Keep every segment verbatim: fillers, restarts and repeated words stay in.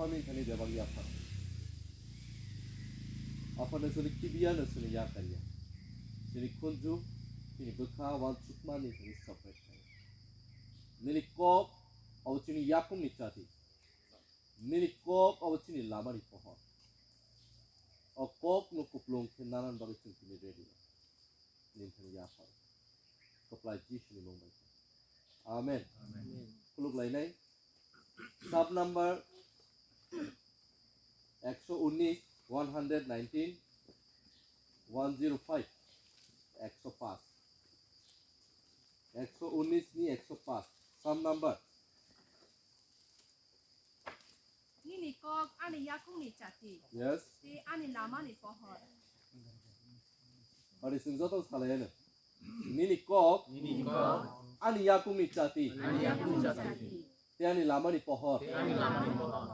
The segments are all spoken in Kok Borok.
Ani thani bebak yaphar. Aphano sini kibiya no sini yakarya. Sini khunju, sini bwkha wansukma ni thani submit khayo. Nini kok abo chini yakung ni chati. Nini kok abo chini lama ni pohor. O kok no kuplung khe nanan bagwi chwng tini ready. Nini thani yaphar. Kwplai Jisuni mung bai. Amen. Amen. Khuluk lainai. Sub number ekso unis, one hundred nineteen, one zero five, ekso paanch. Ekso unis ni ekso paanch. Sub number. Nini kok ani yakungni chati. Yes. Tei ani lamani pohor. Ori sing joto salai ano. Nini kok. Nini kok. Ani yakungni chati. Ani yakungni chati. Tei ani lamani pohor. Tei ani lamani pohor.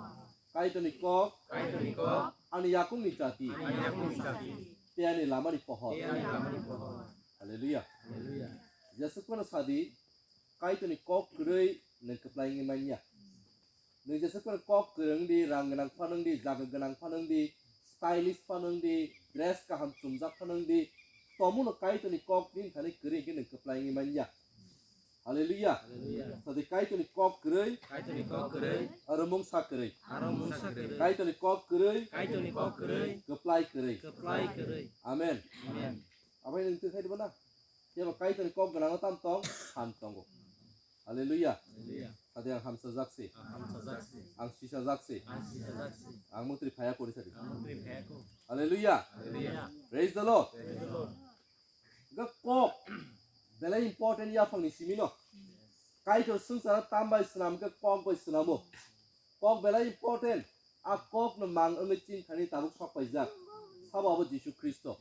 Kaitorni kok. Kaitorni kok. Ani yakungni chati. Ani yakungni chati. Tei ani lamani pohor. Tei ani lamani pohor. Hallelujah. Hallelujah. Jesu Khristo sadi, Kaitorni kok kwrwi nwng kwplai wngwi manya. Nwng jesa kwrwi kok kwrwi wng di, rang gwnang phano wng di, jaga gwnang phano wng di, stylish phano wng di, dress kaham chumjak phano wng di, tomono Kaitorni kok nini thani kwrwi hwnkhe nwng kwplai wngwi manya. Hallelujah. Hallelujah. Sadi Kaitorni kok kwrwi. Kaitorni kok kwrwi. Aro mungsa kwrwi. Aro mungsa kwrwi. Kaitorni kok kwrwi. Kaitorni kok kwrwi. Kwplai kwrwi. Kwplai kwrwi. Amen. Amen. Abai nwng twi khaidi bana. Kebo Kaitorni kok gwnango tam tong, phan tongo. Hallelujah. Hallelujah. Sadi ang hamsajak se. Ang hamsajak se. Ang sisajak se. Ang sisajak se. Ang mantri phaya kori sadi. Ang mantri phaya ko. Hallelujah. Hallelujah. Praise the Lord. Praise the Lord. Ga kok belai important yaphangni simino. Kaitor swngchara tam bai swnam khe kok bai swnamo. Kok belai important. A kok no mang wngwi chini thani tabuk sok paijak. Sabo abo Jisu Khristo.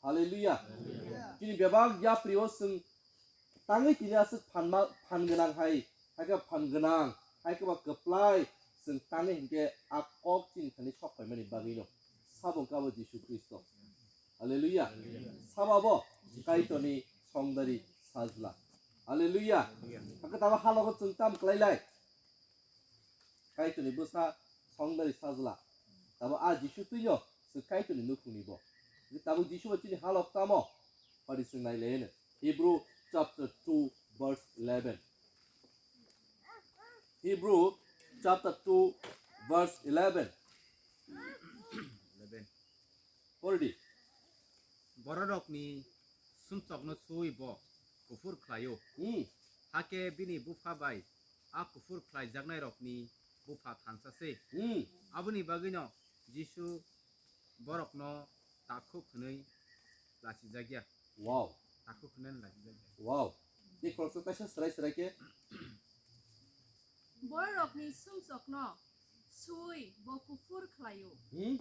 Hallelujah. Hallelujah. Chini bebak yapri o swng tangwi tini aswk phan ma, phan gwnang hai, hai khe phan gwnang, hai khe ba kwplai swng tangwi hinkhe a kok chini thani sok paimani bagwi no. Sabo wngkha bo Jisu Khristo. Hallelujah. Sabo abo Kaitorni songdari sajla. Hallelujah. Hakhe tabo halogo chwng tam kwlai lai. Kaitorni bwsa songdari sajla. Tabo a Jisu twino se Kaitorni nukhungni bo. Je tabo Jisu bo chini halok tamo? Pari se nai le heno. Hebrew chapter two verse eleven. Hebrew chapter two verse eleven. Eleven. Pori di. Bororokni sumsokno sui bo kuphur khlaio. Hmm. Hakhe bini bupha bai a kuphur khlaijaknairokni bupha thansa se. Hmm. Aboni bagwino Jisu borokno takhuk hwnwi lachijak ya. Wow. Takhuk hwnwi lachijak ya. Wow. Tei khoroksa kaisa swrai swrai khe. Bororokni sumsokno sui bo kuphur khlaio. Hmm?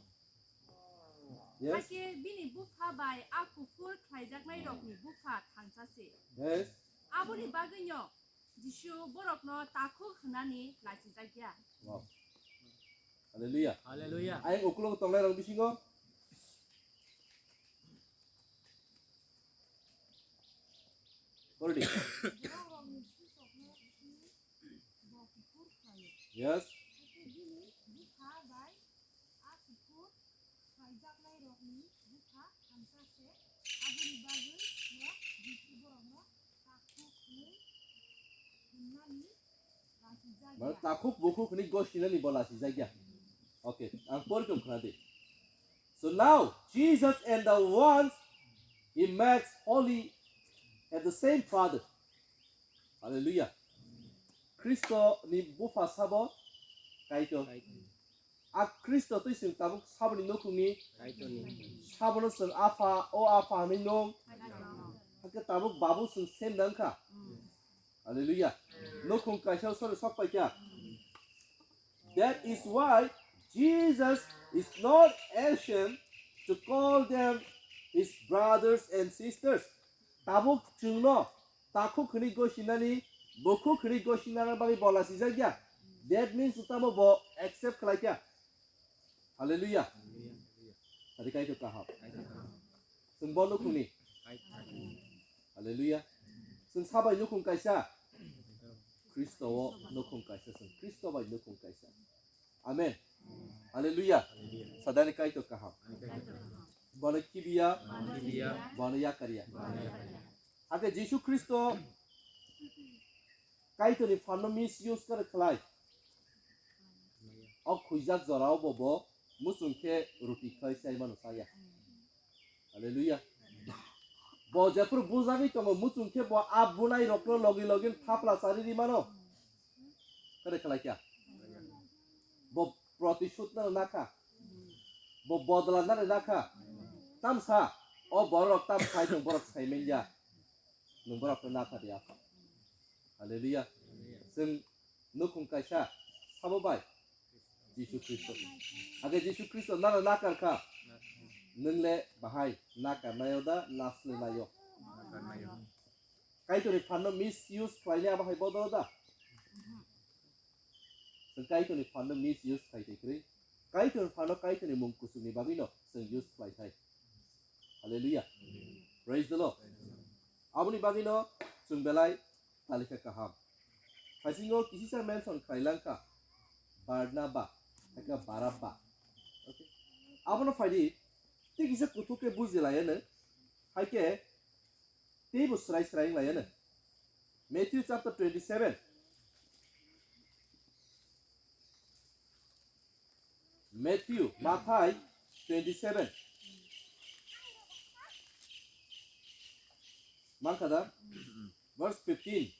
Yes. Hakhe bini bupha bai a kuphur khlaijaknairokni bupha thansa se. Yes. Aboni bagwino Jisu borokno takhuk hwnani lachijak ya. Wow. Hallelujah. Hallelujah. Ayang ukulok tongnairok bisingo. Already. Yes. Mane takhuk bukhuk hwnwi gosinani bo lachijak ya. Okay, ang pori tong khna di. So now, Jesus and the ones he makes holy have the same Father. Hallelujah. Khristo ni bupha sabo Kaitor. A Khristo twi chwng tabuk saboni nukhungni. Kaitorni. Sabono chwng Apha, o Apha hwnwi nung. Hakhe tabuk Babu chwng sem da wngkha. Hallelujah. Nukhung kaisa sori sok paikha. That is why Jesus is not ashamed to call them his brothers and sisters. Tabuk chwngno takhuk hwnwi gosinani, bukhuk hwnwi gosinani bagwi bo lachijak ya. That means tamo bo accept khlai kha. Hallelujah. Adi Kaitor kaham. Chwng bo nukhungni. Hallelujah. Chwng sabai nukhung kaisa. Khristo o nukhung kaisa chwng. Khristo bai nukhung kaisa. Amen. Hallelujah. Sadani Kaitor kaham. Bono kibiya, bono yakariya. Hakhe Jisu Khristo Kaitorni phanno misuse kare khlai. O khwijak jorao bo bo muchung khe ruti khlai sai mano saya. Hallelujah. Bo jephru bujagwi tongo muchung khe bo a bunai rokno logi logi thapla chari ri mano. Kare khlai kya? Bo protishud na nakha. Bo bodla na nakha. Tamsa o borok tam sai tong borok sai manya. Nwng borok no nakha dia. Hallelujah. Chwng nukhung kaisa sabo bai Jisu Khristo. Age Jisu Khristo nana nakar kha. Nwng le bahai nakar nayo da nasle nayo. Kaitorni phanno misuse khlainai abo hai bodol da. Chwng Kaitorni phanno misuse khlai tei kwrwi. Kaitorni phanno Kaitorni mung kuchukni bagwino chwng use khlai thai. Hallelujah. Praise the Lord. Aboni bagwino chwng belai talikha kaham. Haisingo kisisa mention khlai langkha Barnaba, hakhe Barabba. Okay. Abono phaidi tei kisa kuthuk khe bujilayano. Haikhe teibo srai srai wnglayano. Matthew chapter twenty-seven. Matthew, Mathai twenty-seven. Mankha da? Verse fifteen.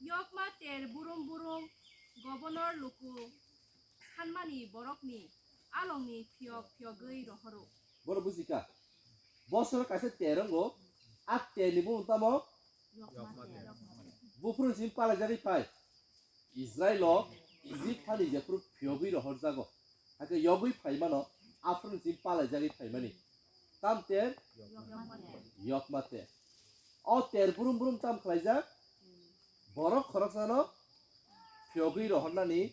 Yokma ter burum burum governor luku sanmani borokni alongni phiyok phiyogwi rohoro. Boro bujika. Bosor kaisa ter wngo, a ter ni bumung tamo? Yokma ter. Buphuru jin palai jagwi phai. Israilo Egypt hani jephuru phiyogwi rohorjago. Hakhe yogwi phaimano aphuru jin palai jagwi phaimani. Tam ter? Yokma ter. Yokma ter. O ter burum burum tam khlaijak. Borok khoroksano phiyogwi rohornani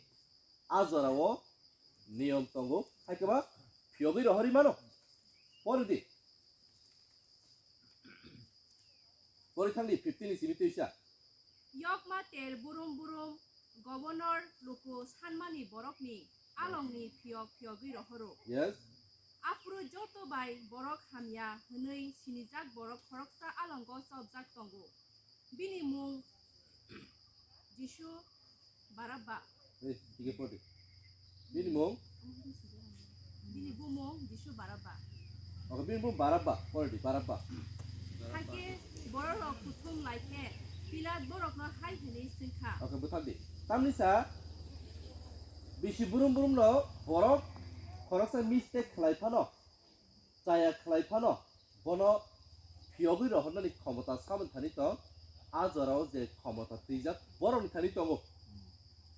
a jorao niyom tongo. Haikhe ba phiyogwi rohorwi mano. Pori di. Pori thangdi fifteen ni simi twisa. Yokma ter burum burum governor luku sanmani borokni alongni phiyok phiyogwi rohoro. Yes. Aphuru joto bai borok hamya hwnwi sinijak borok khoroksa alongo chopjak tongo. Bini mung Jisu Barabba. Ei, dige pori. Bini mung? Bini bumung Jisu Barabba. Oke, bini bumung Barabba. Pori di, Barabba. Hakhe bororok kuthum lai khe Pilat borokno hai hwnwi swngkha. Oke, bwthak di. Tamni sa bisi burum burum no borok khoroksa mistake khlai phano, chaya khlai phano, bono phiyogwi rohornani khomota samani thani tong, a jorao je khomota twijak borokni thani tongo.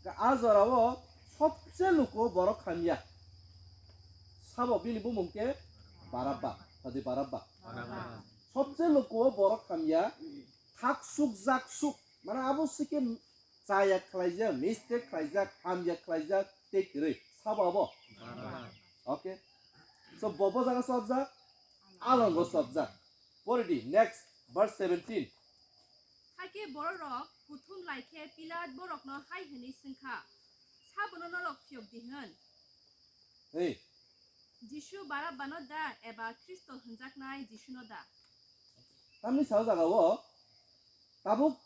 Ka a jorao sobse luku borok hamya. Sabo bini bumung khe Barabba, sadi Barabba. Sobse luku borok hamya, thak suk jak suk, mane abo sikhe chaya khlaijak, mistake khlaijak, hamya khlaijak, tei kwrwi. Sabo abo? Oke. So, bo bo jaga chopjak, alongo chopjak. Pori di, next, verse seventeen. Hakhe bororok kuthum lai khe Pilat borokno hai hwnwi swngkha, "Sabono norok phiyok di hwn?" Hey. Jisu Barabbano da eba Khristo hwnjaknai Jisuno da? Tamni sa jagao tabuk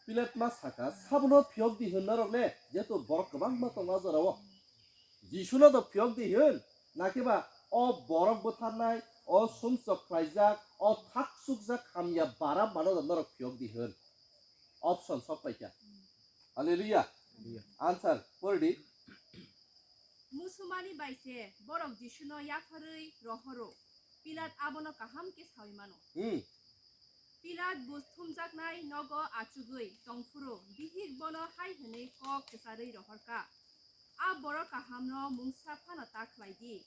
Pilat ma saka, "Sabono phiyok di hwn norok le, jehetu borok kwbangma tongo a jorao. Jisuno do phiyok di hwn, nakiba o borok butharnai, o sumsok khlaijak, o thak sukjak hamya Barabbano do norok phiyok di hwn?" Option sok paikha. Hallelujah. Answer, pori di. Musumani bai se borok Jisuno yapharwi rohoro. Pilat abono kaham khe saui mano. Hmm. Pilat bus thumjaknai nogo achugwi tongphuru bihik bono hai hwnwi kok kwcharwi rohorkha, "A borok kahamno mungsa phano ta khlai di.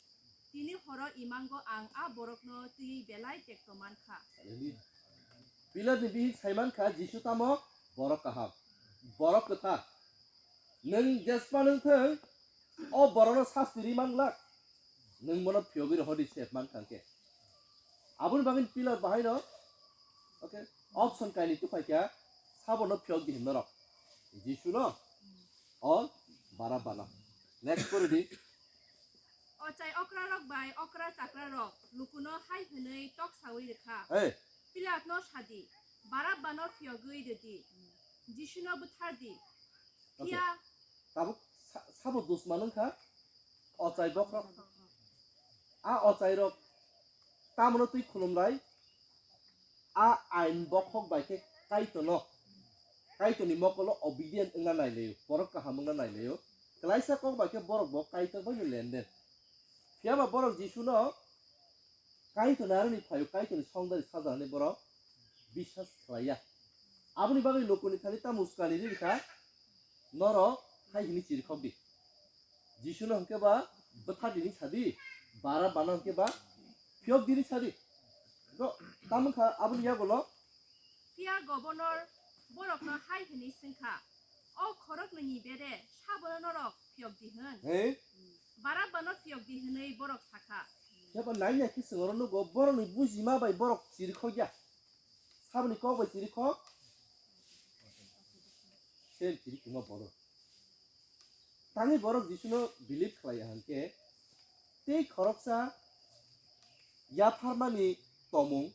Tini horo imango ang a borokno twiwi belai tekto mankha." Hallelujah. Pilatni bihik sai mankha, Jisu tamo borok kaham, borok kwthar. Nwng jesma nwng thung, o borokno sasti ri manglak. Nwng bono phiyogwi rohordi se mankha hwnkhe. Aboni bagwi Pilat bahaino, okay, option kainwi tubukha, sabono phiyok di hwn norok. Jisuno, O Barabbano. Next pori di. Ochai okrarok bai okra chakrarok lukuno hai hwnwi tok saui rwkha, Hey, Pilatno sadi, Barabbano phiyogwi rwdi, Jisuno bwthardi. Okay. Phiya tabuk sa-, sabo dusman wngkha ochai bokhok. A ochairok tamono twi khulumlai, a ain bokhok bai khe Kaitorno, Kaitorni mokolo obedient wngna nailaio, borok kaham wngna nailaio. Klaisa kok bai khe borok bo Kaitor bai no lenden. Phiya ba borok Jisuno Kaitorni aroni phaio, Kaitorni songdari sajaknai borok biswas khlaiya. Aboni bagwi lukuni thani tamo uskani ri kha, norok hai hini chirikhok di. Jisuno hwnkhe ba bwtha dini sadi, Barabbano hwnkhe ba phiyok dini sadi. Do, tamo kha aboni yagulo. Phiya gobonor borokno hai hwnwi swngkha, "O khoroknwini bere sabono norok phiyok di hwn?" He? "Barabbano phiyok di," hwnwi borok sakha. Phiya ba nai nai khe chwng oro nugo, borokni bujima bai borok chirikhokya. Saboni kok bai chirikhok. Same chirikhima borok. Tangwi borok Jisuno believe khlaiya hwnkhe, tei khoroksa yapharmani tomung,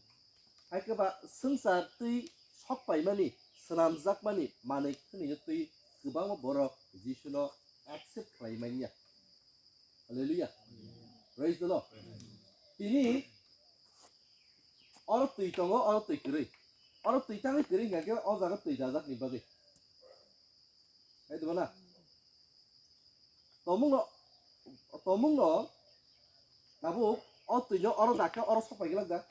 hai khe ba swngchar twi sokpaimani, swnamjakmani manwi khwnwi twi kwbangma borok Jisuno accept khlai manya. Hallelujah. Praise the Lord. Tini oro twi tongo, oro twi kwrwi. Oro twi tangwi kwrwi hwnkhe o jaga twi dajakni bagwi. Hai diba na? Tomungno, tomungno tabuk o twino oro dakhe oro sokpai glak da.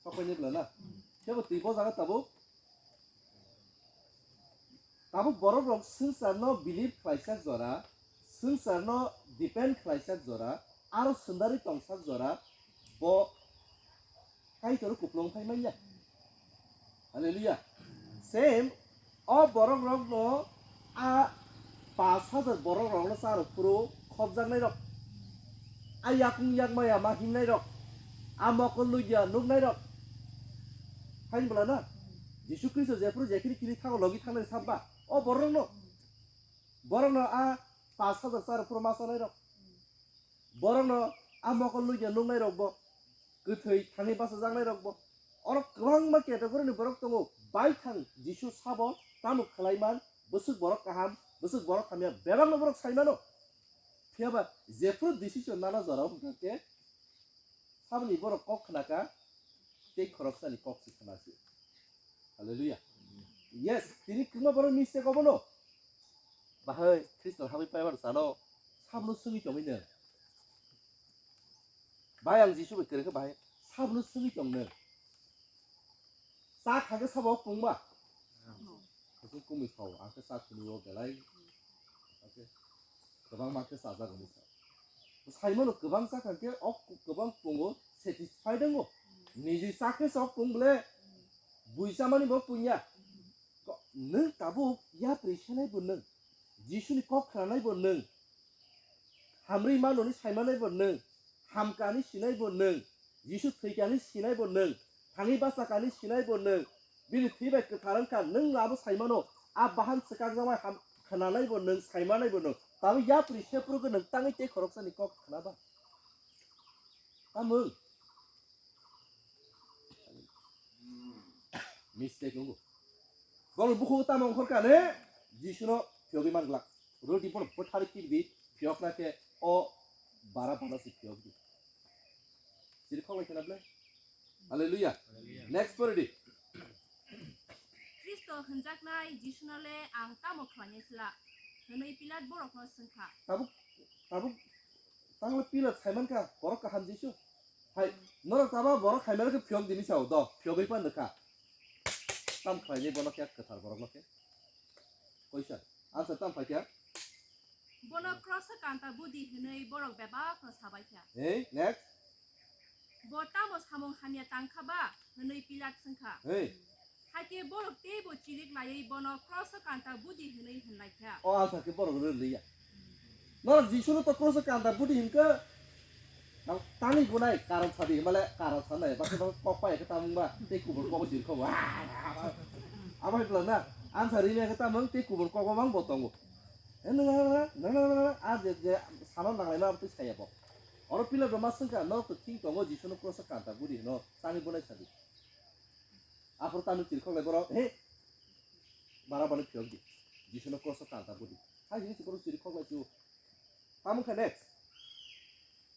Sokpaini bwla na? Kebo twi bo jaga tabuk. Tabuk borok rok swngcharno believe khlaijak jora, swngcharno depend khlaijak jora, aro swndari tongsak jora, bo Kaitor kupulung phai manya. Hallelujah. Same, o borok rokno a pash hajar borok rokno cha rw phuru khopjaknai rok, a yakung yakmaya ma himnai rok, a mokol lugya nuknai rok. Hain bwla na? Jisu Khristo jephuru jekhini kini thango logi thangnai sabba, o borok rokno, borok no a pash hajar cha rw phuru ma chanai rok. Borokno a mokol lugya nuknai rok bo, kwthwi thani bachajaknai rok bo. Oro kwbangma category ni borok tongo. Baithang Jisu sabo tamo khlaiman, bwswk borok kaham, bwswk borok hamya, bebakno borok saimano. Phiya ba jephuru decision nana jora wngkha khe, saboni borok kok khnaka, tei khoroksani kok se khna se. Hallelujah. Yes, tini kwma borok mistake obono. Bahai, Khristo habwi paibar sano, sabno swngwi tongwi nw. Bai ang Jisu bai kwrwkhe bahai, sabno swngwi tong nw. Cha khakhe sabo pungma. Khe kumui sao, ang khe cha khunui o belai. Khe kwbangma khe chajago ni sao. Saimano kwbang cha khakhe o kwbang pungo satisfied wngo. Niji cha khe sok pung ble bui chamani bo punya. Ko-, nwng tabuk yapri senai bo nwng. Jisuni kok khwnanai bo nwng. Hamri manoni saimanai bo nwng. Hamkani sinai bo nwng. Jisu thwikani sinai bo nwng. Thangwi bachakani sinai bo nwng. Bini thwi bai kwthar wngkha, nwng abo saimano. A bahan swkakjakmai ham khwnanai bo nwng, saimanai bo nwng. Tabuk yapri sepro gwnang tangwi tei khoroksani kok khwnaba. Tamung. Mistake wngo. Boni bukhuk tamo ongkhorkha ne, Jisuno phiyogwi manglak. Rodi bono bwthari kirdi, phiyokna khe o bara bara se phiyokdi. Chiri khoklai khena ble? Hallelujah. Hallelujah. Next pori di. Khristo hwnjaknai Jisuno le ang tamo khlainai sla? Hwnwi Pilat borokno swngkha. Tabuk, tabuk, tangla Pilat saimankha, borok kaham Jisu. Hai, norok taba borok khaimano khe phiyok dini sao, do, phiyogwi pan rwkha. Tam khlainai bono khe kwthar borokno khe. Koisa, answer tam phaikha. Bono cross o kanta budi hwnwi borok bebakno sabaikha. Hey, next. Bo tamo samung hamya tangkha ba? Hwnwi Pilat swngkha. Hey. Hakhe borok teibo chirik laiwi bono cross o kanta budi hwnwi hwnlaikha. O answer khe borok rwliya. Norok Jisuno to cross o kanta budi hinkhe, tang-, tangwi gunai karon sadi, himale karon sanai, bakhe bakhe kok pai khe tamung ba, tei kubur kok jir kok. Abo hai bwla na? Answer rimya khe tamung tei kubun kok bo mang bo tongo. Eh, nang, nang, nang, a je, je, sana nanglai ma twi saya bo. Oro Pilat bo ma swngkha, norok to thing tongo, Jisu no cross o kanta budi hino, tani bonai sadi. Aphuru tani chiri khok lai borok, he, Barabba no phiyok di. Jisu no cross o kanta budi. Hai hini chikoro chiri khok lai chu. Tamung kha next.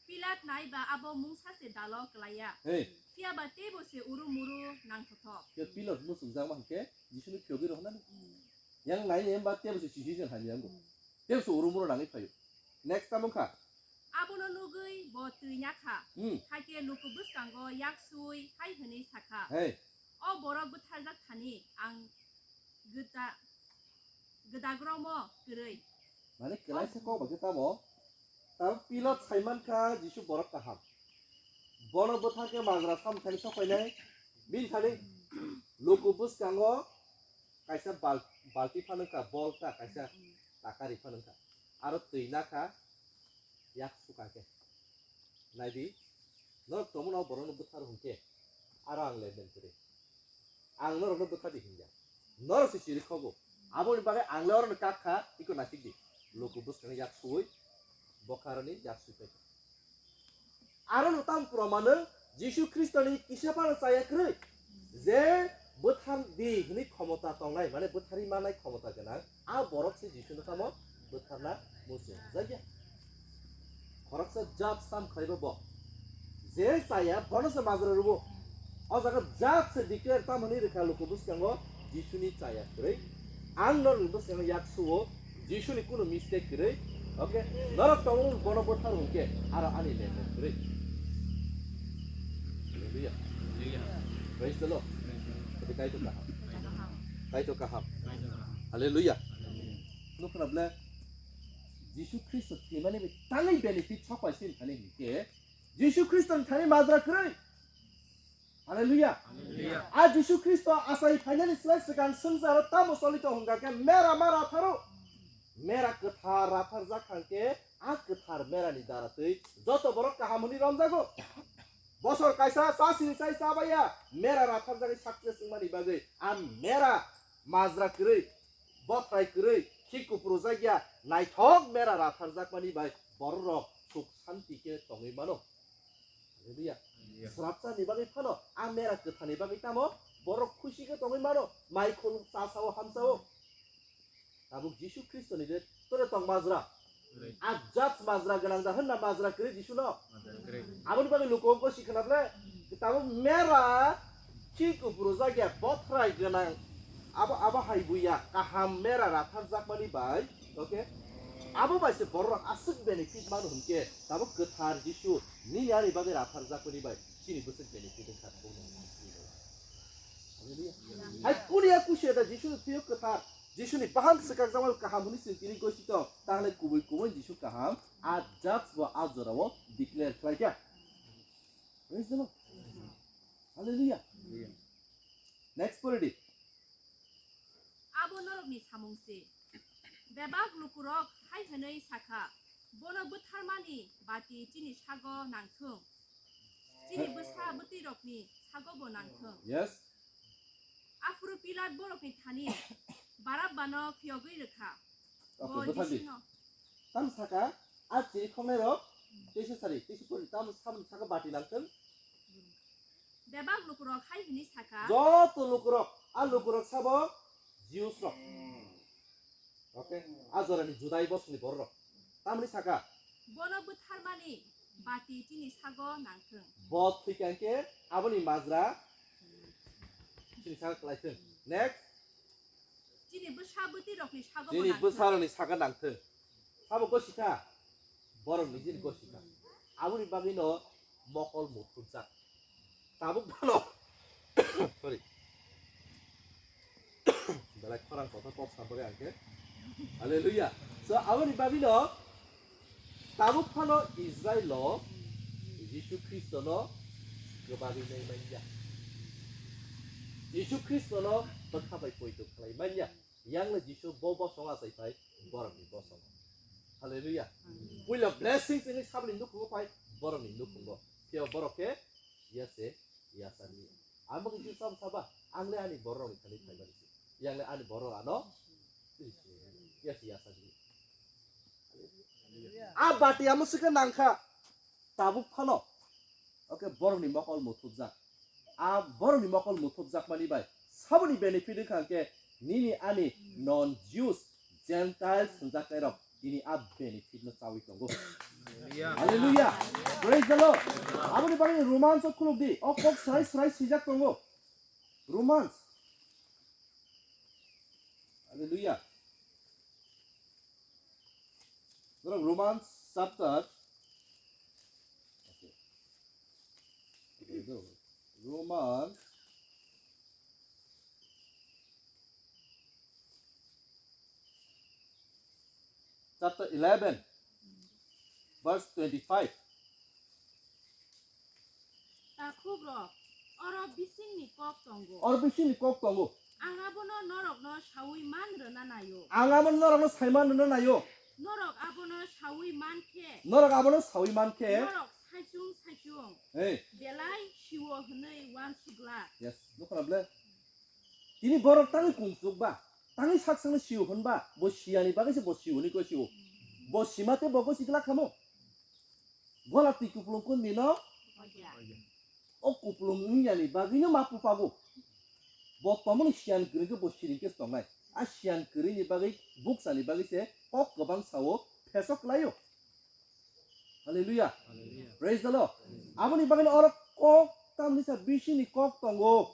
Pilat nai ba abo mungsa se dalo klaiya. Hey. Phiya ba teibo se uru muru nangthothok. Ke Pilat muchungjak ma hwnkhe Jisu ni phiyogwi rw hwnna ni. Hmm. Yang nai ni hwnba teibo se sisi se hai ni yango. Hmm. Teibo se uru muru nangwi phaio. Next tamung kha. Abono nugwi bo twi nya kha. Hmm. Hakhe luku bwskango yak sui hai hwnwi sa kha. Hey. O borok bwtharjak thani ang gwda-, gwdagromo kwrwi. Mane kwlaisa kok bai khe tamo? Tamo Pilat sai man kha Jisu borok kaham. Bono bwthar khe majra samthani sok painai. Bini thani luku bwskango kaisa bal-, balti phano wngkha, bol ta kaisa takari phano wngkha. Aro twi na kha, yak suka khe. Naidi, norok tongmano borokno bwthar hwnkhe, aro ang lenden kwrwi. Ang norokno bwthar di hinya. Norok se chiri khogo. Aboni bagwi ang le oroni kak kha, iko naisik di. Luku bwskangni yak suwi, bokharani yak sui phai kha. Aro no tam proman wng, Jisu Khristoni kisa phano chaya kwrwi. Je bwthar di hwnwi khomota tongnai, mane bwtharwi mannai khomota gwnang, a borok se Jisu no tamo bwtharna muchung jakya. Khoroksa judge tam khlaiba bo. Je chaya, bono se majra rwo. O jaga judge se declare tam hwnwi rwkha luku bwskango Jisuni chaya kwrwi. Ang norokni bwskango yak suo, Jisuni kunu mistake kwrwi. Okay? Norok tongo bono bwthar hwnkhe, aro ani lengmung kwrwi. Hallelujah. Hallelujah. Praise the Lord. Praise the Lord. Kaitor kaham. Kaitor kaham. Kaitor kaham. Hallelujah. Hallelujah. Nukho na ble, Jisu Khristo thwimani bai tangwi benefit sok pai sini thani hwnkhe, Jisu Khristo ni thani majra kwrwi. Hallelujah. Hallelujah. A Jisu Khristo achai phainani slai swkang swngcharo tamo choli tong hwnkha khe mera ma ratharo. Mera kwthar rathar jak thang khe a kwthar mera ni dara twi joto borok kaham hwnwi romjago. Bosor kaisa cha sini chai cha baiya mera rathar jagwi success wngmani bagwi a mera majra kwrwi, bothrai kwrwi, khi kupru jakya naithok mera rathar jakmani bai borok rok suk santi khe tongwi mano. Hallelujah. Hallelujah. Srapsa ni bagwi phano, a mera kwthani bagwi tamo, borok khusi khe tongwi mano, mai khulum cha sao hamsao. Tabuk Jisu Khristo ni je tore tong majra. Hallelujah. A judge majra gwnang da hwnna majra kwrwi Jisu no. Majra kwrwi. Aboni bagwi luko wngkha si khna ble, tabuk mera khi kupru jakya bothrai gwnang. Abo, abo hai buya kaham mera rathar jakmani bai, okay? Abo bai se borok aswk benefit mano hwnkhe, tabuk kwthar Jisu nini ani bagwi rathar jakmani bai chini bwswk benefit wngkha tabuk nang. Hallelujah. Hai kuniya kusiya da Jisu ni thwiyo kwthar, Jisu ni bahang swkang jakmani kaham hwnwi chwng tini gosi tong, tahle kubui kubui Jisu kaham a judge bo a jorao declare khlaikha. Praise the Lord. Hallelujah. Next pori di. Abo norokni samung se. Bebak lukurok hai hwnwi sakha, "Bono bwtharmani bati chini sago nangthung, chini bwsa bwtwirokni sago bo nangthung." Yes. Aphuru Pilat borokni thani Barabbano phiyogwi rwkha. Okay, bo bwthar di. Jisino. Tam saka, a chiri khoknai rok, teisa sari, teisa pori, tam samni saka bati nangthung. Bebak lukurok hai hwnwi sakha. Joto lukurok, a lukurok sabo Jews rok. Okay, a jorani Judai bosongni borok rok. Tamni saka. Bono bwtharmani bati chini sago nangthung. Bo thwikha khe aboni majra chini saka kwlaithung. Next. Chini bwsa bwtwi rokni sago bo nangthung. Chini bwsa rokni saka nangthung. Sabo gosi kha. Borok ni jini gosi kha. Aboni bagwi no mokol muthupjak. Tabuk phano. Sorry. Belai khorang kotha kok sa bagwi ang khe. Hallelujah. So, aboni bagwi no tabuk phano Israel o Jisu Khristo no kwbagwi nai manya. Jisu Khristo no bwkha bai poito khlai manya. Yang le Jisu bo bosong achai phai borok ni bosong. Hallelujah. Amen. Puila blessing chini sabni nukhungo phai borok ni nukhungo. Phiya borok khe yase yasani. Amo khe Jisu sam saba ang le ani borok ni thani phai mani. Yang le ani borok ano. Yes, yes, yes. A bati amo sike nangkha. Tabuk phano. Oke, borokni mokol muthupjak. A borokni mokol muthupjakmani bai saboni benefit wngkha hwnkhe nini ani non Jews, Gentiles hwnjaknairok tini a benefit no chawi tongo. Hallelujah. Praise the Lord. Aboni bagwi Romans o khuluk di. O kok srai srai swijak tongo. Romans. Hallelujah. Norok Romans chapter, Romans chapter eleven, verse twenty-five. Takhukrok, oro bisingni kok tongo. Oro bisingni kok tongo. Ang abono norokno saui man rwna naio. Ang abono norokno saiman rwna naio. Norok abono saui man khe. Norok abono saui man khe. Norok saichung saichung. Hey. Belai siwo hwnwi uansukla. Yes, nukho na ble. Tini borok tangwi kungsuk ba, tangwi sak sakno siwo hwn ba, bo siyani bagwi se bo siwo hwnwi koi siwo. Bo sima tei bo koi sikla khamo. Gola twi kupulung kun dino. O kupulung wng yani bagwino ma pupago. Bo tomoni siyan kwrwngkhe bo siring khe tongnai. A siyan kwrwini bagwi buksani bagwi se kok kwbang sao phesok laio. Hallelujah. Hallelujah. Praise the Lord. Aboni bagwino oro kok tamni sa bisini kok tongo.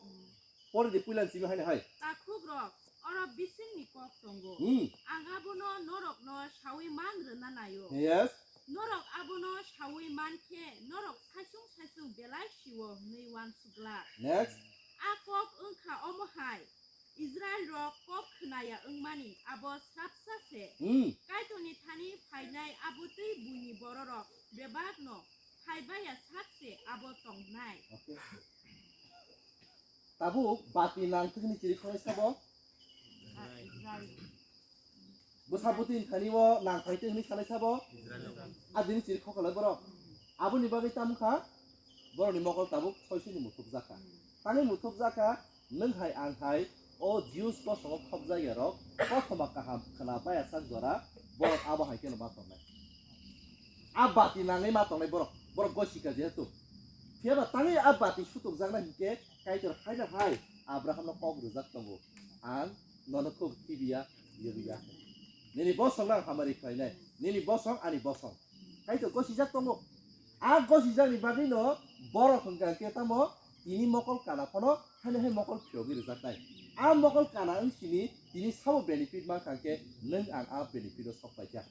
Pori di puilan simi haino hai. Takhukrok, oro bisingni kok tongo. Hmm. Ang abono norokno saui man rwna naio. Yes. Norok abono saui man khe, norok saichung saichung belai siwo hwnwi uansukla. Next. A kok wngkha omo hai, Israilrok kok khwnaya wngmani abo srapsa se. Hmm. Kaitorni thani phainai abo tei buini bororok bebakno phai baya sak se abo tongnai. Okay. Tabuk bati nangthwkni chiri khonai sabo? Bwsa bwtwi thani o nangphai twi hwnwi sanai sabo? A dini chiri khokolai borok. Aboni bagwi tamo kha borokni mokol tabuk soisini muthupjak kha. Tangwi muthupjak kha, nwng hai ang hai o Jews bosongo khopjak ya rok kothoma kaham khwna baya sak jora borok abo hai kheno ma tongnai. A bati nangwi ma tongnai borok, borok gosika jehetu. Phiyaba tangwi a bati sutukjaknai hinkhe Kaitor haino hai Abrahamno kok rwjak tongo, "Ang nono khuk khibiya, yoriya. Nini bosongno ang hamari khlainai, nini bosong ani bosong." Kaitor gosijak tongo. A gosijakni bagwino borok hwnkha khe tamo tini mokol kana phano haino hai mokol phiyogwi rwjaknai. A mokol kana wng sini tini sabo benefit mankha khe nwng ang a benefit o sok paikha.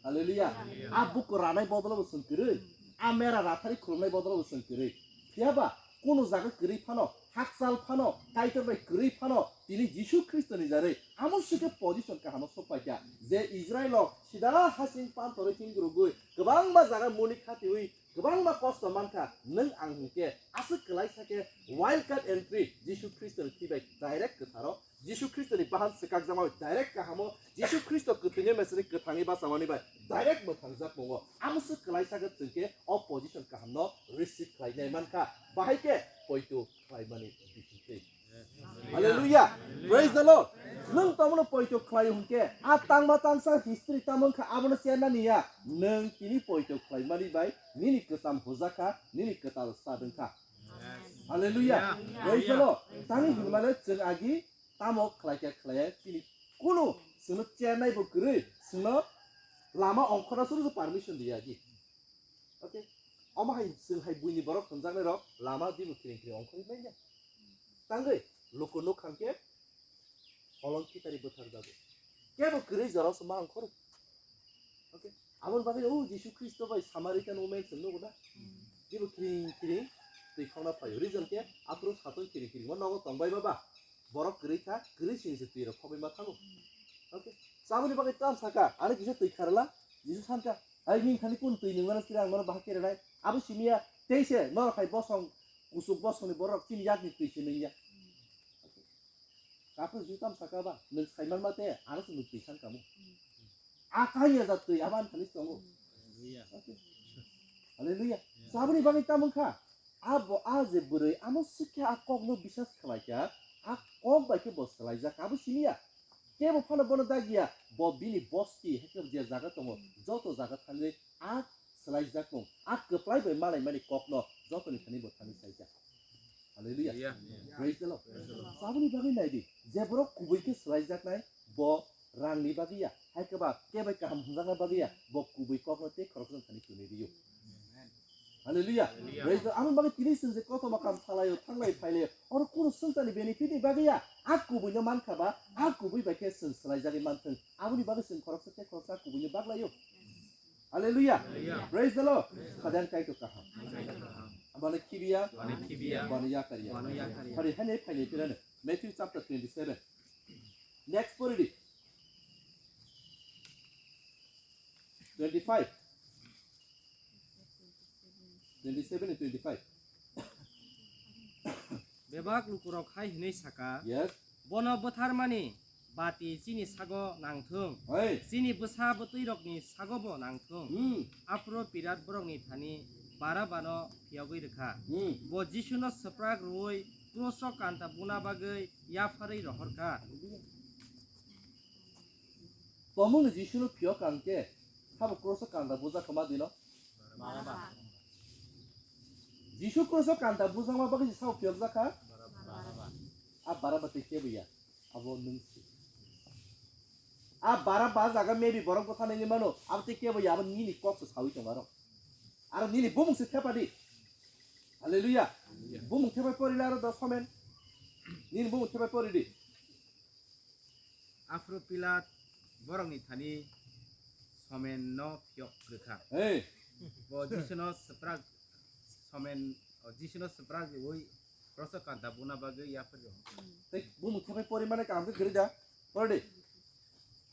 Hallelujah. Hallelujah. A buku ranai bodolo bo chwng kwrwi. A mera rathari khulumnai bodolo bo chwng kwrwi. Phiyaba kunu jaga kwrwi phano, hakchal phano, Kaitor bai kwrwi phano, tini Jisu Khristo ni jarwi amo sike position kahamo sok paikha. Je Israel o sida hasing pantorwi hingrugwi kwbangma jaga muni khatiwi kwbangma kosto mankha, nwng ang hinkhe aswk kwlaisa khe wild card entry Jisu Khristo ni thwi bai direct kwtharo Jisu Khristo ni bahan swkakjakmani direct kahamo, Jisu Khristo kwthwini meseni kwthangwi bachamani bai direct mwthangjak tongo. Amo se kwlaisa khe chwng khe o position kahamno receive khlainai mankha. Bahai khe poito khlaimani bisingtwi. Hallelujah. Praise the Lord. Nwng tamono poito khlai hwnkhe a tangma tangsa history tamo wngkha abono cherna niya. Nwng tini poito khlaimani bai nini kwcham hujakha, nini kwtal sa dwngkha. Hallelujah. Praise the Lord. Tangwi hinmale chwng agi tamo khlaikha khlaiya chini kunu chwngno chernai bo kwrwi, chwngno lama ongkhorna suru permission riya agi. Okay. Omo hai chwng hai buini borok thwnjaknai rok lama dibo kiring kiring ongkhorwi manya. Tangwi luku nuk khamkhe holong khitari bwthar jago. Kebo kwrwi jorao se ma ongkhoro. Okay. Aboni bagwi o Jisu Khristo bai Samaritan women se nugo na. Dibo kiring kiring twi khongna phaio. Reason khe aphuru satung kiring kiring o nogo tongbai baba. Borok kwrwi kha, kwrwi sini se twi rok khogwi ma thango. Okay. Saboni bagwi tam saka, ani kisa twi kharla, Jisu sankha, "Ai, nini thani kun twi nungmano sira ang nono bahai kere nai?" Abo simiya, tei se norok hai bosong, kusuk bosongni borok chini yakni twi se nungya. Okay. Kaphuru Jisu tam saka ba, nwng saiman mate, ano se nwng twi sankha mo. A kanya jat twi, abo ani thani tongo. Hallelujah. Okay. Hallelujah. Saboni bagwi tam wngkha, Abo a je bwrwi amo swkhe a kokno bisas khlaikha, A kok bai khe bo swlaijak, abo simi ya. Kebo phano bono dagiya, bo bini bosti, hai khe je jaga tongo, joto jaga thangwi a swlaijak tong, a kwplai bai malaimani kokno jotoni thani bo thani saijak. Hallelujah. Hallelujah. Praise the Lord. Praise the Lord. Aboni bagwi nai di, je borok kubui khe swlaijaknai, bo rangni bagwi ya, hai khe ba kebo kaham hwnjakna bagwi ya, bo kubui kokno tei khoroksa thani tuni rio. Hallelujah. Hallelujah. Praise the Lord. Aboni bagwi tini chwng je kothoma kam salaio, thanglai phailai, oro kunu swngcharni benefit ni bagwi ya, a kubui no mankha ba, a kubui bai khe chwng swlaijagwi manthwng. Aboni bagwi chwng khoroksa tei khoroksa kubui no baglaio. Hallelujah. Hallelujah. Praise the Lord. Praise the Lord. Khajang Kaitor kaham. Kaitor kaham. Bani khibiya. Bani khibiya. Bani yakariya. Bani yakariya. Hari hane phailai pirane. Matthew chapter twenty-seven. Next pori di. Twenty-five. Twenty-seven and twenty-five. Bebak lukurok hai hwnwi saka, Yes. "Bono bwtharmani bati chini sago nangthung, Hey. chini bwsa bwtwirokni sagobo nangthung." Hmm. Aphuru Pilat borokni thani Barabano phiyogwi rwkha. Hmm. Bo Jisuno swprak rwui kroso kanta buna bagwi yapharwi rohorkha. Tomungni Jisuno phiyok kang khe, sabo kroso kanta bujak kha ma dino? Jisu kroso kanta bujakma bagwi se sabo phiyokjak kha? A Baraba tei kebo ya, abo nwng se. A Baraba jaga maybe borok bwtharnai hinwi mano, abo tei kebo ya, abo nini kok se saui tongo aro. Aro nini bumung se thepa di. Hallelujah. Hallelujah. Bumung thepai pori le aro do somen. Nini bumung thepai pori di. Aphuru Pilat borokni thani somenno phiyok rwkha. Hey. Bo Jisuno swprak somen, o Jisuno swprak rwui kroso kanta buna bagwi yapharwi rwkha. Tei bumung thepai pori mane kaham khe kwrwi da. Pori di.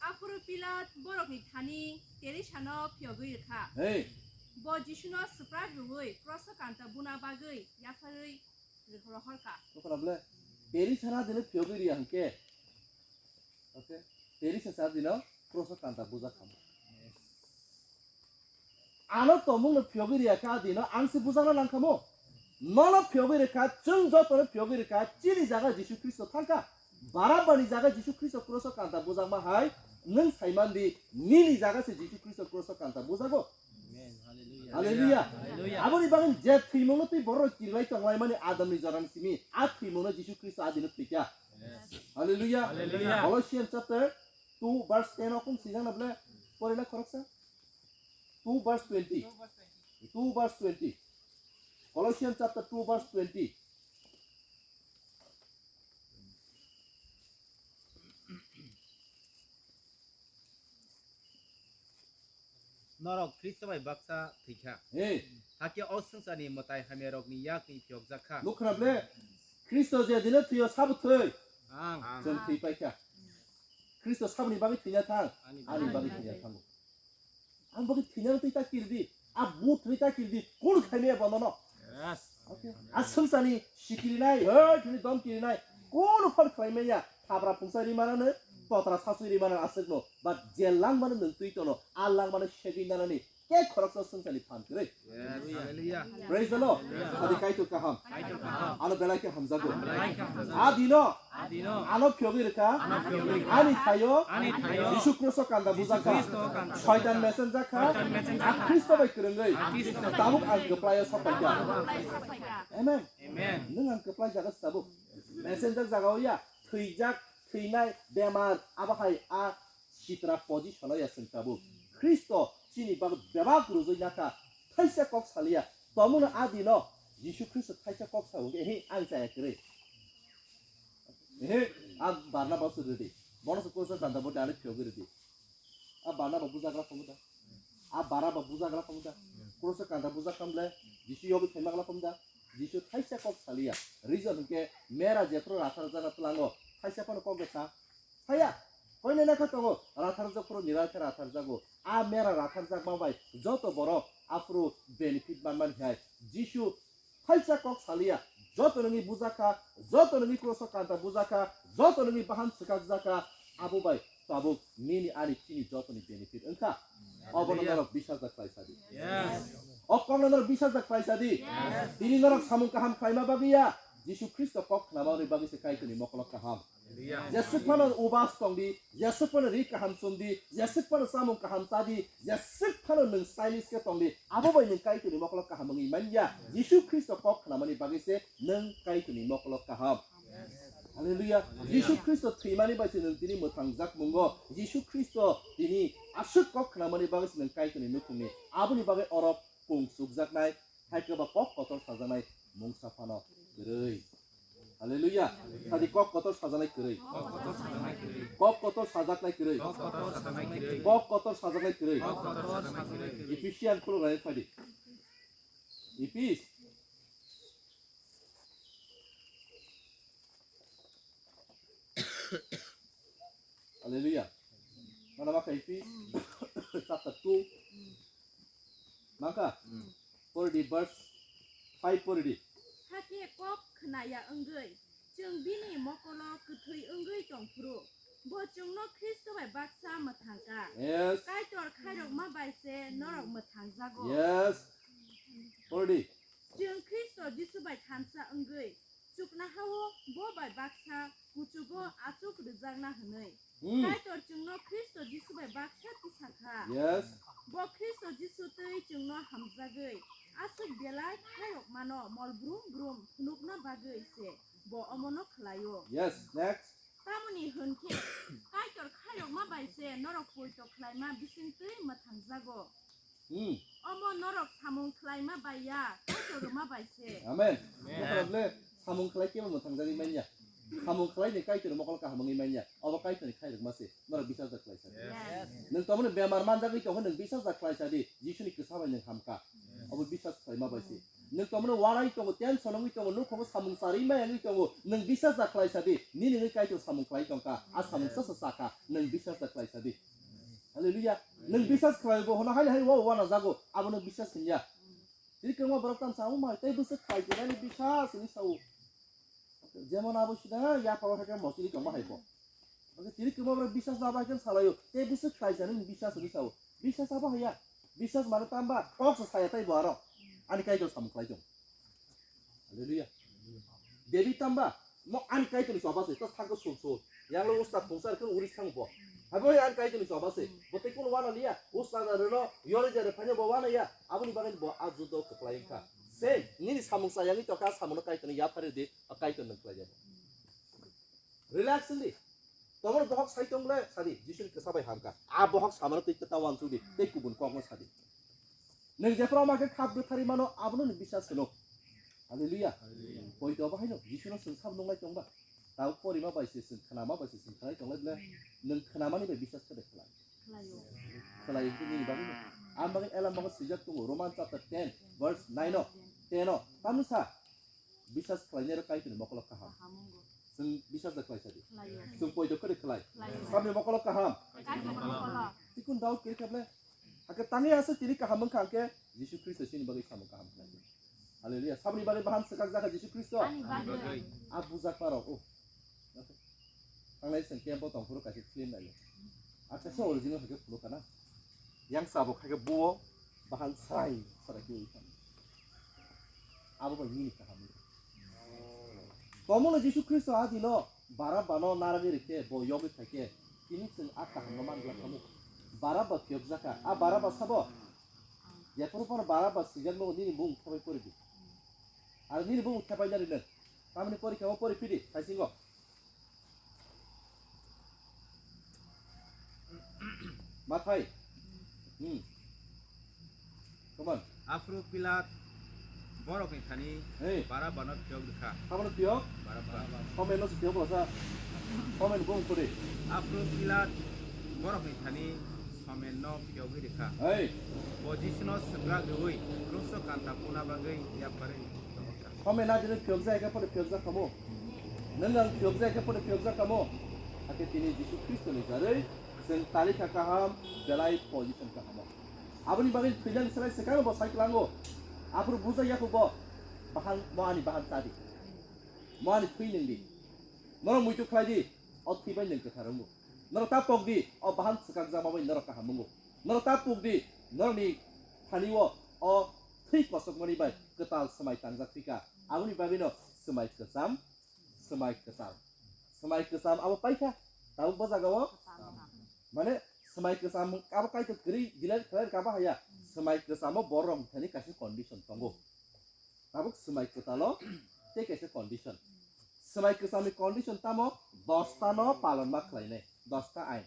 Aphuru Pilat borokni thani Terisano phiyogwi rwkha. Hey. Bo Jisuno swprak rwui kroso kanta buna bagwi yapharwi rohorkha. Nukho na bole? Terisa na dino phiyogwi riya hwnkhe. Okay? Terisa sa dino kroso kanta bujak kha. Ano tomungno phiyogwi riya kha dino ang se bujakna nang kha mo. Nono phiyogwi rwkha, chwng jotono phiyogwi rwkha, chini jaga Jisu Khristo thangkha. Barabani jaga Jisu Khristo kroso kanta bujakma hai, nwng saiman di, nini jaga se Jisu Khristo kroso kanta bujago. Amen. Hallelujah. Hallelujah. Hallelujah. Aboni bagwi je thwimungno twi borok kirlai tonglaimani Adamni jorani simi, a thwimungno Jisu Khristo adino thwikha. Yes. Hallelujah. Hallelujah. Colossians chapter two verse ten o kung sijak na bole, porila khoroksa. Two verse twenty. Two verse twenty. Colossians chapter two verse twenty. Norok Khristo bai baksa thwikha. Hey. Hakhe o swngcharni mwtai hamyarokni yakni phiyokjak kha. Nukha na bole? Khristo je dino thwiyo sabo thwi. Ang. Chwng thwi paikha. Khristo saboni bagwi thwina thang? Ani Ani bagwi bagwi thwina thang. Ang bagwi thwina twi ta kirdi. A but twi ta kirdi. Kunu khaimaya bonono. Yes. Okay. A swngcharni sikirinai, hoi, thini dom kirinai. Kunu phal khlaimaya. Thabra phungsa rimanano, totra saswi rimanano aswkno. But je langmano nwng twi tono, a langmano segwi nanani. Ke khoroksa swngcharni phan kwrwi. Yes. Hallelujah. Praise the Lord. Hallelujah. Adi Kaitor kaham. Kaitor kaham. Ano belai khe hamjago. Ano belai khe hamjago. Adino. Adino. Ano phiyogwi rwkha. Ano phiyogwi rwkha. Ani thaio. Ani thaio. Jisu Khristo kanda Jisu bujakha. Khristo kanda Soitan bujakha. Mesenjakha. Soitan mesenjakha. A Khristo bai kwrwngwi. A Khristo bai Tabuk ang kwrwngwi. Kwplaio sapaikha. Tabuk ang kwplaio sapaikha. Amen. Amen. Nwng ang kwplai jaga se tabuk. Mesenjak jagao ya. Thwijak, thwinai, bemar, abo hai a sitra position o ya chwng tabuk. Khristo chini bagwi bebak rwjwi nakha, thaisa kok saliya. Tongmungno a dino Jisu Khristo thaisa kok sao hwnkhe, "Ehe, ang chaya kwrwi. Ehe, a Barnabas rwdi. Bono se kroso kanta bo dali phiyogwi rwdi." A Barnaba bujagra khamu da? A Baraba bujagra khamu da? Kroso kanta bujak khamle Jisu yogwi thaimakla khamu da? Jisu thaisa kok saliya. Reason hwnkhe mera jephru ratharjak tlango. Thaisa phano kok da sa? Saya, koine nakha tongo, ratharjak phuru nilai khe ratharjago. A mera ratharjakma bai joto borok aphuru benefit manmani hai. Jisu thaisa kok saliya, joto nini bujakha, joto nini kroso kanta bujakha, joto nini bahan swkakjakha, abo bai tabuk nini ani chini jotoni benefit wngkha. Obono Hallelujah. Norok bisajak khlai sadi. Yes. O kokno norok bisajak khlai sadi. Yes. Tini norok samung kaham khlaima bagwi ya. Jisu Khristo kok khnamani bagwi se Kaitorni mokolo kaham. Hallelujah. Jeswk phano ubas tong di, jeswk phano ri kaham chum di, jeswk phano chamung kaham cha di, jeswk phano nwng silence khe tong di, abo bai nwng Kaitorni mokolo kaham wngwi man ya. Jisu Khristo kok khnamani bagwi se nwng Kaitorni mokolo kaham. Hallelujah. Jisu Khristo thwimani bai se nwng tini mwthangjak mungo. Jisu Khristo tini aswk kok khnamani bagwi se nwng Kaitorni nukhungni. Aboni bagwi orok pung chukjaknai, hai khe ba kok kotor sajaknai mungsa phano kwrwi. Hallelujah. Sadi kok kotor sajaknai kwrwi. Kok kotor sajaknai kwrwi. Kok kotor sajaknai kwrwi. Ephesian khuluk nai phadi. Ephis. Hallelujah. Mana maka Ephis chapter two. Maka? Pori di verse five pori di. Hakhe kok khnaya wngwi, chwng bini mokolo kwthwi wngwi tong phuru, bo chwngno Khristo bai baksa mwthang kha. Yes. Kaitor khairokma bai se norok mwthangjago. Yes. Pori di. Chwng Khristo Jisu bai thansa wngwi, chuknoha-o bo bai baksa kuchugo achuk rwjakna hwnwi. Hmm. Kaitor chwngno Khristo Jisu bai baksa tisa kha. Yes. Bo Khristo Jisu twi chwngno hamjagwi aswk belai khairokmano mol brum brum phunukna bagwi se bo omono khlaio. Yes, next. Tamoni hwn khe Kaitor khairokma bai se norok poito khlaima bisingtwi mwthangjago. Hmm. Omo norok samung khlaima bai ya, Kaitor rwma bai se. Amen. Amen. Bokholok le samung khlai kebo mwthang jagwi manya. Samung khlai ni Kaitor mokol kaham wngwi manya. Obo Kaitor ni khairokma se. Norok bisas da khlai sa di. Yes. Nwng tomoni bemar man jagwi tongo, nwng bisas da khlai sa di. Jisu ni kwsa bai nwng hamkha. Yes. Obo bisas khlaima bai se. Nwng tomoni wanai tongo, tension wngwi tongo, nukhogo samung charwi maya wngwi tongo. Nwng bisas da khlai sa di. Nini wngwi Kaitor samung khlai tongkha. A samung sa sa sakha. Nwng bisas da khlai sa di. Hallelujah. Nwng bisas khlai bo hono haino hai wa wana jago, abono bisas hinya. Tini kwbangma borok tamo sao mai, tei bwswk khlai khe nani bisas hwnwi sao. Jemon abo sida ya pao hakhe mosini tongma hai bo. Oke, tini kwbangma borok bisas laba hai khe salaio, tei bwswk khlai khe nani bisas hwnwi sao. Bisas abo haya. Bisas mane tamba, kok se saya tei bo aro. Ani Kaitor samung khlai tong. Hallelujah. David tamba, mo ani Kaitor ni choba se, ta thangko sum sum. Yang lo ustad khungsa rikon uri sang bo. Habo ani Kaitor ni choba se. Bo te kun wana liya, ustad na reno, yore jare phanya bo wana ya. Aboni bagwi bo a judo kwplai wngkha. Se, nini samung sa yang to ka samung no Kaitor ni ya phare de, a Kaitor nang kwlai ya. Relax di. Tomor bohok sai tong le, sadi, Jisu ni kwsa bai hamkha. A bohok samano twi ta wan sudi, tei kubun kok no sadi. Nwng jephru ama khe khap bwthari mano, abono nwng bisas hwno. Hallelujah. Hallelujah. Poito abo haino Jisuno chwng sabo nunglai tongba. Tabo porima bai se chwng khnama bai se chwng khlai tonglai bwle. Nwng khnamani bai bisas khe bai khlai. Khlaio. Khlai hwnkhe nini bagwi no. Ang bagwi elam bagwi swijak tongo Roman chapter ten verse nine o, ten o. Tamni sa? Bisas khlainai rok Kaitorni mokolo kaham. Kaham wngo. Chwng bisas da khlai sadi. Khlaio. Chwng poito khe de khlai. Khlaio. Tamni mokolo kaham. Kaitorni mokolo. Tikun doubt kiri kable. Hakhe tangwi aswk tini kaham wngkha hwnkhe Jisu Khristo chini bagwi samung kaham khlai. Hallelujah. Saboni bagwi bahan swkak jakha Jisu Khristo. Ani bagwi. A bujak parok. Oh. Tanglai chwng camp o tongphuru kaisa film naio. A kaisa original hwnkhe phunukha na. Yang sabo khaikhe buo bahan sai sara kiwi thang. Abo bai nini kaham. Tomono Jisu Khristo a dino Barabba no naragwi rikhe bo yogwi phaikhe tini chwng a kaham no man glak khamu. Barabba phiyokjakha. A Barabba sabo? Jephuru phano Barabba swijak nogo nini bumung thepai pori di. Aro nini bumung thepai nari nwng. Tamni porikha o pori phidi, thaisingo. Mathai. Hmm. Come on. Aphuru Pilat borokni thani Hey. Barabba no phiyok rikha. Tamni phiyok? Barabba. Somen no phiyok rasa. Somen bung kuri. Aphuru Pilat borokni thani Somen no phiyogwi rikha. Hey. Bo Jisu no swkrak rwui krus o kanta puna bagwi yapharwi. Somen na jini phiyok jai khe pore phiyok jak kamo. Nwng ang phiyok jai khe pore phiyok jak kamo. Hakhe tini Jisu Khristo ni jarwi chwng tali kha kaham, belai position kahamo. Aboni bagwi thwinani slai swkang bo sai klango. Aphuru bujai yakho bo. Bahan mo ani bahan chadi. Mo ani thwi nwng di. Norok muitu khlai di. O thwi bai nwng kwthar wngo. Norok ta pok di. O bahan swkang jama bai norok kaham wngo. Norok ta pok di. Norok ni thani o, o thwi kosokmani bai kwtal swmai tangjak thwikha. Aboni bagwino Swmai kwcham, swmai kwtal. Swmai kwcham abo paikha, tabuk bo jagao. Mane swmai kwcham abo Kaitor kwrwi delete khlai rwkha abo haya. Swmai kwchamo borok rok thani kaisa condition tongo. Tabuk swmai kwtalo tei kaisa condition. Swmai kwchamni condition tamo? Dosta no palon ma khlainai, dosta ain.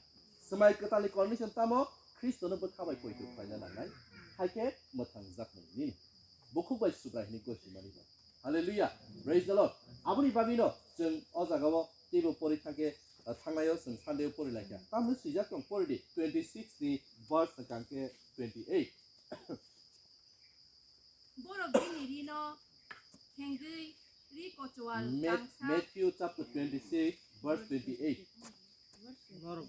Swmai kwtalni condition tamo? Khristono bwkha bai poito khlaina nangnai, hai khe mwthangjakmung nini. Bukhuk bai Subrai hwnwi gosimani ba. Hallelujah. Praise the Lord. Aboni bagwino chwng o jagao teibo pori thangkhe, uh, thangnaio chwng Sunday-o pori laikha. Tamni swijak tong pori di, twenty six ni verse hwnkha khe twenty eight. Borok bini rino hengwi ri kochwal Ma-, tangsa. Matthew chapter twenty six, verse twenty eight. Norok,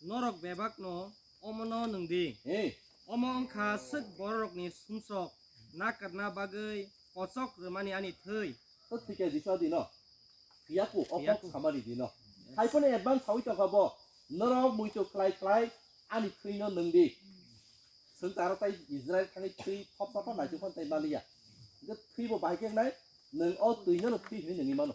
norok bebakno omono nwng di. Hey. Omo wngkha swk bororokni sumsok nakarna bagwi kochok rwmani ani thwi. To thwikha Jisu adino. Phiyaku, o kok samani dino. Yes. Hai phano advance sawi tongkha bo. Norok muitu khlai khlai ani thwino nwng di. Chwng taro tai Israel thangwi thwi thopsa phano naituk phano tai maliya. Hwnkhe thwibo bahai khe wngnai, nwng o twino no thwi hwnwi nungwi mano.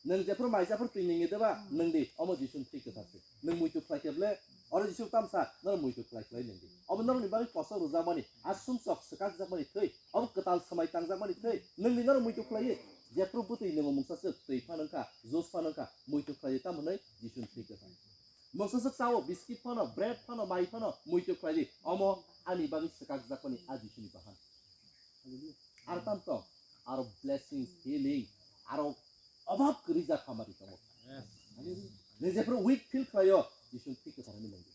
Nwng jephru maisa phru twi nungwi deba, nwng di, omo Jisuni thwi kwthar se. Nwng muitu khlai khe ble, oro Jisu tamsa, norok muitu khlai khlai nwng di. Obo norokni bagwi kosok rwjakmani, a sumsok swkakjakmani thwi, obo kwtal swmai tangjakmani thwi, nwng di norok muitu khlaiwi, jephru bwtwi nwng mungsa swk twi phano wngkha, juice phano wngkha, muitu khlaiwi tamo hwnwi Jisuni thwi kwthar. Mungsa swk chao, biscuit phano, bread phano, mai phano, muitu khlai di. Omo ani bagwi swkakjakmani a Jisuni bahan. Hallelujah. Aro tam tong, aro blessings, healing, aro obhab kwrwi jak hamari tongo. Yes. Hallelujah. Nwng jephru weak feel khlaio, Jisuni thwi kwthar hwnwi nungdi.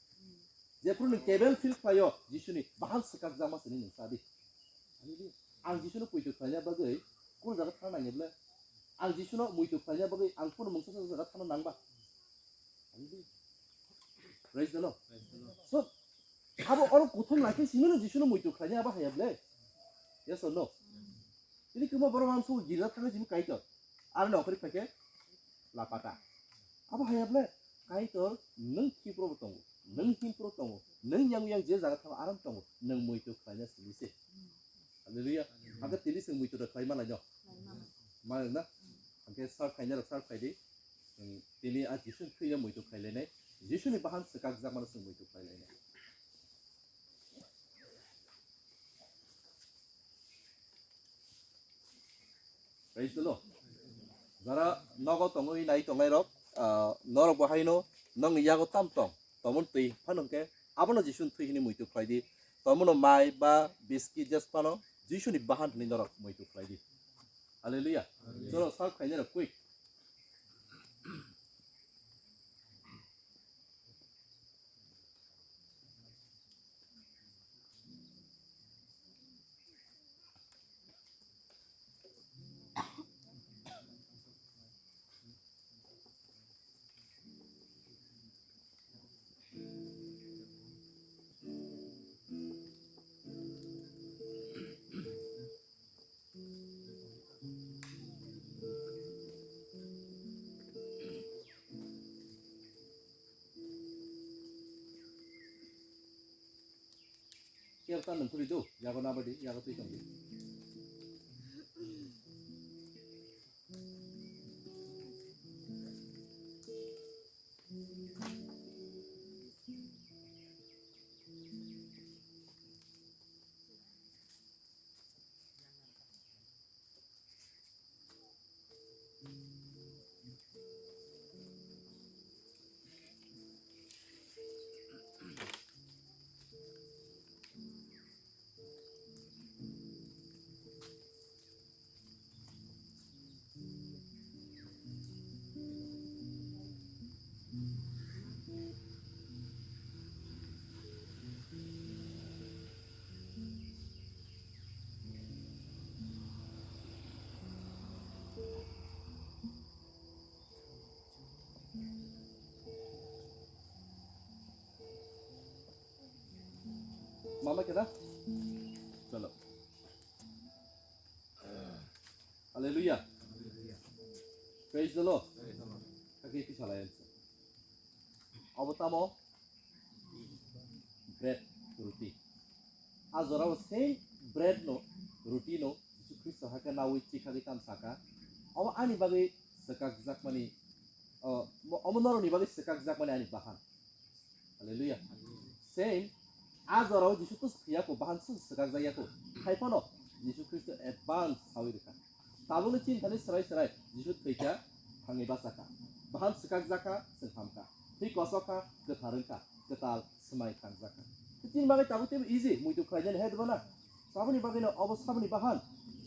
Jephru nwng capable feel khlaio, Jisuni bahan swkakjakma sini nwng sa di. Hallelujah. Ang Jisuni poito khlaina bagwi kunu jaga thang nangya ble? Ang Jisuno muitu khlaina bagwi ang kunu mungsa jaga thangna nangba? Praise the Lord. Praise the Lord. So, abo oro kuthum lai khe simi no Jisuno muitu khlaina abo haya ble? Yes or no? Tini kwma borok mamsu girja thangwi simi Kaitor. Aro no okhori phai khe lapata. Abo haya ble? Kaitor nwng Kipro bo tongo, nwng Himpro tongo, nwng yang yang je jaga thango aram tongo, nwng muitu khlaina simi se. Hallelujah. Hake tini se muitu da khlai malai no. Malai na? Hake sar khaina rok sar khai di. Tini a Jisu thwina muitu khlailainai, Jisuni bahan swkakjakmano chwng muitu khlailainai. Praise the Lord. Jara nogo tongwi nai tongnai rok, ah, norok bo haino nongni yago tam tong, tomon twi phano hwnkhe abono Jisuni thwi hwnwi muitu khlai di. Tomono mai ba biskit jes phano Jisuni bahan hwnwi norok muitu khlai di. Hallelujah. Hallelujah. Cholo, serve khainai rok quick. Kebo ta nung kuri do, yago nabadi, yago twi tongdi. Mama kena? Chalo. Hallelujah. Praise the Lord. Hake pisa lai ansa. Abo tamo? Bread, ruti. A jorao same bread no, ruti no, Jisu Khristo hake nawi chikhagwi tam saka. Omo ani bagwi swkakjakmani, o, mo-, omo norokni bagwi swkakjakmani ani bahan. Hallelujah. Same, a jorao Jisu tus khiyako, bahan sus swkakjakyako. Haiphano Jisu Khristo advance sawi rwkha. Tabukni chini thani swrai swrai Jisu thwikha, thangwi bachakha. Bahan swkakjakha, chwng hamkha. Thwi kosokha, kwthar wngkha, kwtal swmai thangjakha. Chini bagwi tabuk teibo easy, muitu khlainani hai dwbana. Saboni bagwino obo saboni bahan.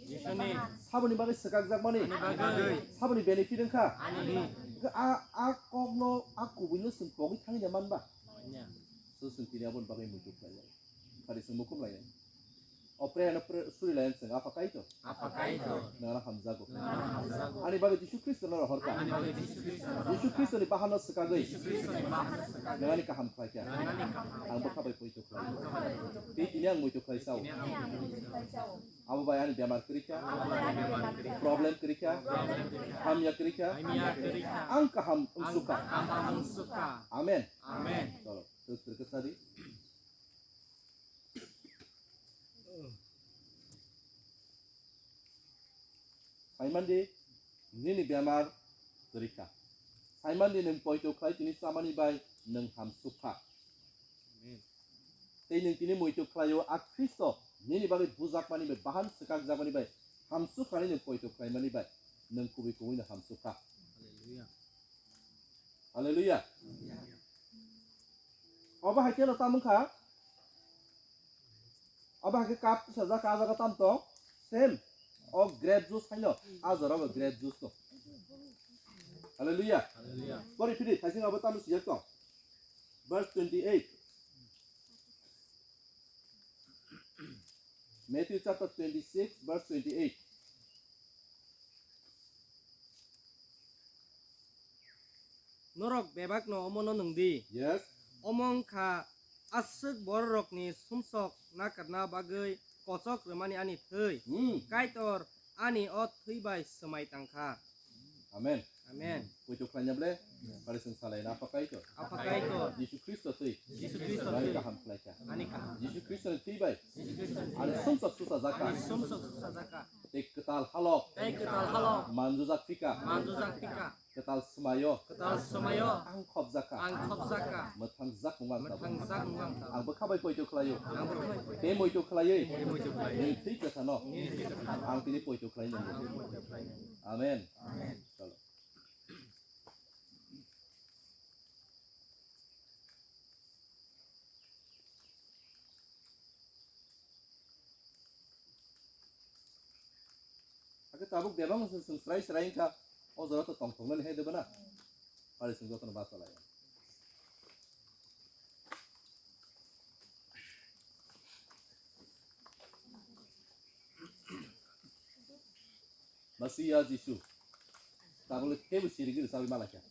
Jisuni. Saboni bagwi swkakjakmani. Ani bagwi. Saboni benefit wngkha. Ani. Hwnkhe a, a kokno, a kubuino chwng pogwi thangwi da manba. Manya. So chwng tini aboni bagwi muitu khlaijak. Phari chwng mukhum lainai. O prayer no pray, suri lainai chwng, Apha Kaitor. Apha Kaitor. Nwng ano hamjago. Nwng ano hamjago. Ani bagwi Jisu Khristo no rohorkha. Ani bagwi Jisu Khristo no rohorkha. Jisu Khristo ni bahan no swkagwi. Jisu Khristo ni bahan no swkagwi. Nwng ani kaham khlaikha. Nwng ani kaham khlaikha. Ang bwkha bai poito khlai. Ang bwkha bai poito khlai. Tei tini ang muitu khlaisao. Ang bwkha bai poito khlaisao. Abo bai ani bemar kwrwikha. Abo bai ani bemar kwrwikha. Problem kwrwikha. Problem kwrwikha. Hamya kwrwikha. Hamya kwrwikha. Ang kaham wngsukha. Ang kaham wngsukha. Amen. Amen. Cholo, twrwk twrwk khe sadi. Saimandi, nini bemar kwrwikha. Saimandi, nwng poito khlai tini chamani bai nwng hamsukha. Amen. Tei nwng tini muitu khlaio, a Khristo nini bagwi bujakmani bai, bahan swkakjakmani bai, hamsukha hinwi nwng poito khlaimani bai, nwng kubui kubui no hamsukha. Hallelujah. Hallelujah. Obo hai kheno tamo wngkha. Obo hai khe cup tisajak, a jaga tamo tong? Same. O grape juice haino, a jora bo grape juice tong. Hallelujah. Hallelujah. Pori phiri, thaising abo tamo sijak tong? Verse twenty-eight. Matthew chapter twenty-six, verse twenty-eight. Norok bebakno omono nwng di. Yes. Omo wng kha aswk bororokni sumsok nakarna bagwi kochok rwmani ani thwi. Hmm. Kaitor ani o thwi bai swmai tang kha. Amen. Amen. Poito khlaina ble, pare chwng salai na Apha Kaitor. Apha Kaitor. Jisu Khristo twi. Jisu Khristo twi. Ani kaham khlai kha. Ani kaham. Jisu Khristo ni twi bai. Jisu Khristo ni twi bai. Ani sumsok susa jakha. Ani sumsok susa jakha. Tei kwtal halok. Tei kwtal halok. Manjujak phika. Manjujak phika. Kwtal swmaio. Kwtal swmaio. Ang khopjak kha. Ang khopjak kha. Mwthangjak wng ang tabuk. Mwthangjak wng ang tabuk. Ang bwkha bai poito khlaio. Ang bwkha bai poito. Tei moito khlaiwi. Tei moito khlaiwi. Nini thwi kwthano. Nini thwi kwthano. Ang tini poito khlai nang. Ang poito khlai nang. Amen. Amen. Chalo. Hakhe tabuk bebak no chwng srai srai wngkha, o jora to tongthoknani hai deba na? Pari chwng jotono bachalai. Masiya Jisu. Tabuk le teibo siri giri sawi malaikha.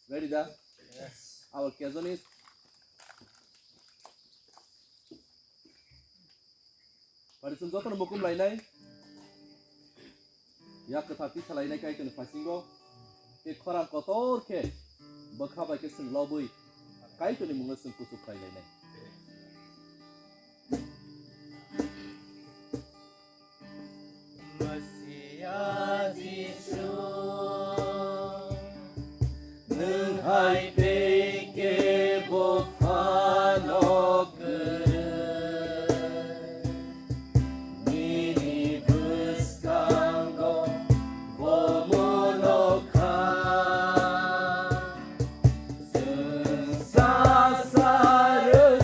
Ready da? Yes. Our Kazon is. Pari chwng jotono mukum lainai. Yak kwthar tisa lainai Kaitorni phasingo. Tei khorang kotor khe bwkha bai khe chwng lobwi Kaitorni mungno chwng kuchuk khlai lainai. Masiya Jisu, nwng hai tei kebo phano kwrwi, nini bwskango komono kha. Chwng sasa rw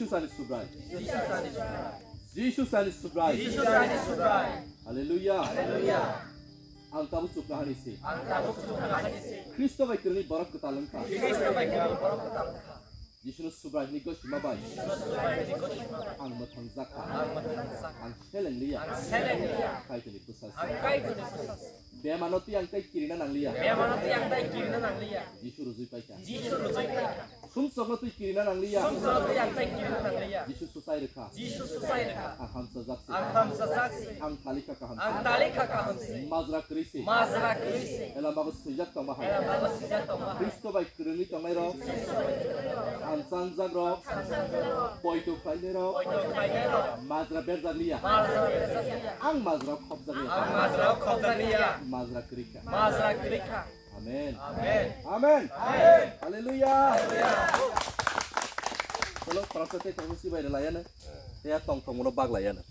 Jisu sani Subrai. Jisu sani Subrai. Jisu sani Subrai. Haleluya. Haleluya. Ang tabuk chukna hani se. Ang tabuk chukna hani se. Khristo bai kwrwngwi borok kwtal wngkha. Khristo bai kwrwngwi borok kwtal wngkha. Jisuno Subrai hwnwi gosima bai. Jisuno Subrai hwnwi gosima bai. Ang mwthangjakha. Ang mwthangjakha. Ang seleng liya. Ang seleng liya. Kaitorni bwsa se. Ang Kaitorni bwsa se. Bemano twi ang tei kirina nangliya. Bemano twi ang tei kirina nangliya. Jisu rujui paikha. Jisu rujui paikha. Sumsokno twi kirina nangliya. Sumsokno twi ang tei kirina nangliya. Jisu susai rwkha. Jisu susai rwkha. Ang hamsajak se. Ang hamsajak se. Ang talikha kaham se. Ang talikha kaham se. Majra kwrwi se. Majra kwrwi se. Ela mago swijak tongma hai. Ela mago swijak tongma hai. Khristo bai kwrwngwi tongnai rok. Ang chanjak rok. Poito khlainai rok. Poito khlainai rok. Majra berjak liya. Majra berjak liya. Ang majra khopjak liya. Ang majra khopjak liya. Majra kwrwi kha. Majra kwrwi kha. Amen. Amen. Amen. Amen. Haleluya. Haleluya. Chalo, parasa tei tongmo sibai rwlaiya na. Tei a tong tongmo no bak laiya na.